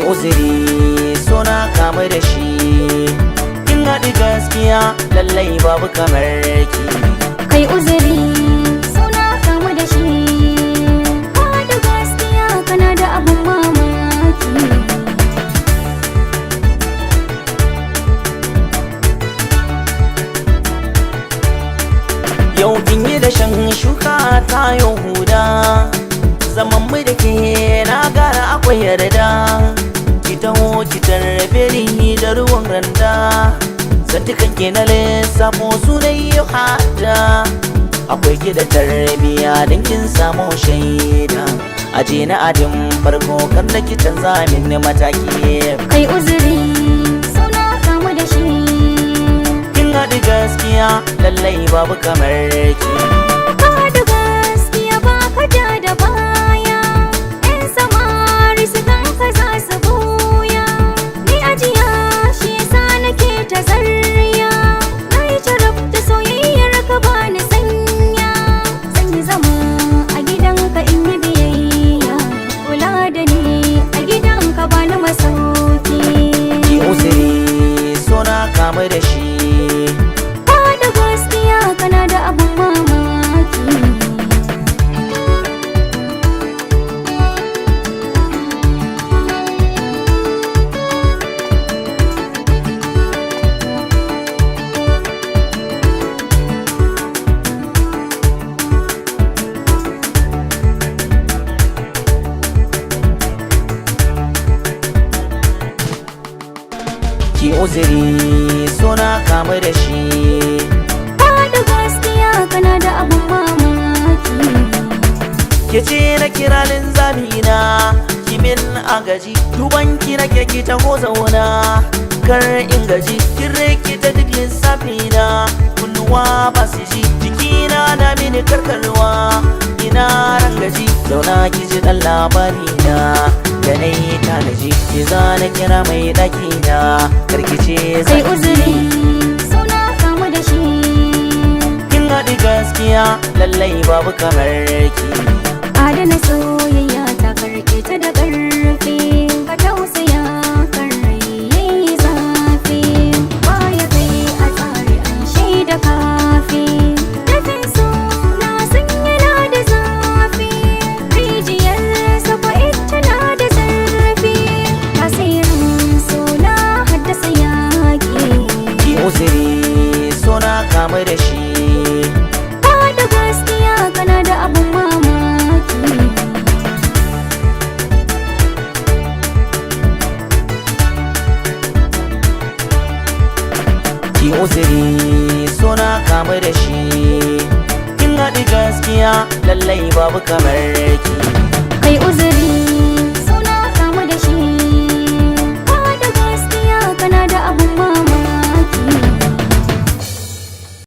Uzuri suna kamu da shi. Kin haɗu gaskiya, lallai babu kamar ki. Kai uzuri, suna kamu da shi. Ka da gaskiya, kana da abun mamaki. Yau kin yi da shan shuka ta yau huda. Zaman mu da ke na gara akwai yarda. Ki taho ki tarbe ni da ruwan randa. Zantukan ke na lissafo su na yi hada. Akwai ki da tarbiya don kin samu shaida. Aje na ajin farko kar na ki canza min mataki. Kai uzuri, suna kamu da shi. Kin haɗu gaskiya, lallai babu kamar ki. Ka da gaskiya, ba ka ja da baya. 'Yan samari su ganka za su buya. Ni ajiya shi yasa nake ta zarya. Na yi carab da soyayyar ka, ba ni sanya. Zan yi zama a gidanka in yi biyayya. Kula da ni a gidanka, ba ni masauki. Ki uzuri, suna kamu da shi. Ka da gaskiya, kana da abun mamaki. Ki uzuri, suna kamu da shi. Ka da gaskiya, kana da abun mamaki. Ke ce na kira linzamina, ki min agaji. Duban ki na ki taho zauna, kar in gaji. Kin rikita duk lissafina, kunnuwa ba su ji. Jikina na mini karkarwa, ina rangaji. Zauna ki ji dan labarina da na yi tanaji. Ki za na kira mai ɗakina, karkice za Kai ki uzuri, suna kamu da shi. Kin haɗu gaskiya, lallai babu kamar ki. Adana soyayya ta, karke ta da ƙarfi. Ka tausaya kan rai yayi zafi. Baya kai a tsari an shaida kafi. Dafin so na san yana da zafi. Rijiyar sakwa ita na da zurfi. Tasirin so na haddasa yaƙi. Ki uzuri, suna kamu da shi. Ka da gaskiya, kana da abun mamaki. Ki uzuri, suna kamu da shi. Kin haɗu gaskiya, lallai babu kamar ki.